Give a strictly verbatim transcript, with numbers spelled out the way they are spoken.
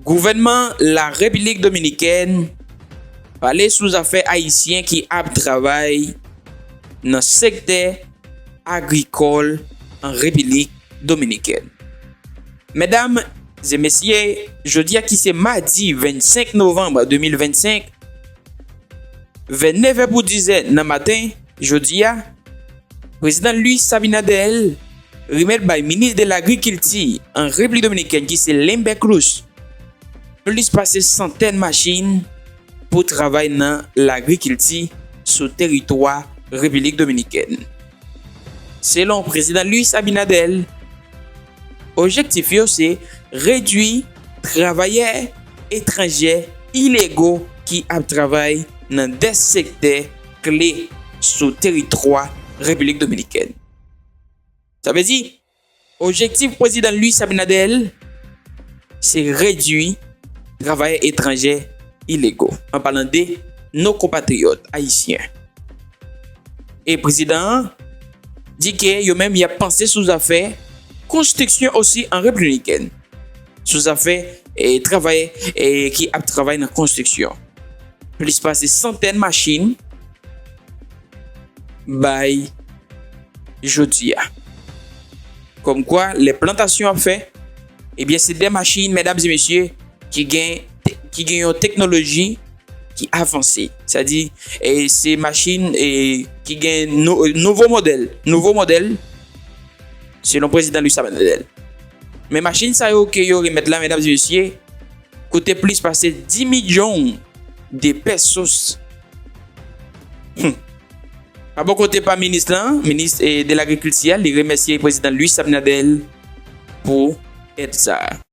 Gouvènman Larepiblik Dominikèn pale sou zafè Ayisyen ki ap travay nan sektè agrikòl an Repiblik Dominikèn. Medam e mesye, jodi a ki se madi vennsenk novanm de mil vennsenk, vè nevè pou dizè nan maten jodi a, Prezidan Luis Abinader remèt bay minis de lagrikilti an Repiblik Dominikèn ki se Lambert Cruz plis pase santèn machin pou travay nan lagrikilti sou teritwa Repiblik Dominikèn. Selon Prezidan Luis Abinader, objektif yo se redui travayè etranjè ilego ki ap travay nan de sektè kle sou teritwa Repiblik Dominikèn. Sa vle di, objektif Prezidan Luis Abinader se redui travayè etranjè ilego, an palan de nos compatriotes ayisyen. E prezidan an di ke yo menm y ap panse sou zafè konstriksyon osi an Repiblik Dominikèn, sou zafè e, travayè e, ki ap travay nan konstriksyon. Plis pase santèn machin bay jodi a. Kòmkwa, lè plantasyon ap fè, ebyen, se de machin, medam e mesye, ki gen, ki gen yon teknoloji ki avanse. Sa di, e, se machin e, ki gen nou, nouvo modèl. Nouvo modèl, selon prezidan Luis Abinader. Men machin sa yo ke yo remèt la, medam e mesye, koute plis pase dis milyon de pesos. Hmm. Pa bò kote pa minis lan, minis e, de lagrikilti a, li remèsye prezidan Luis Abinader pou èd sa a.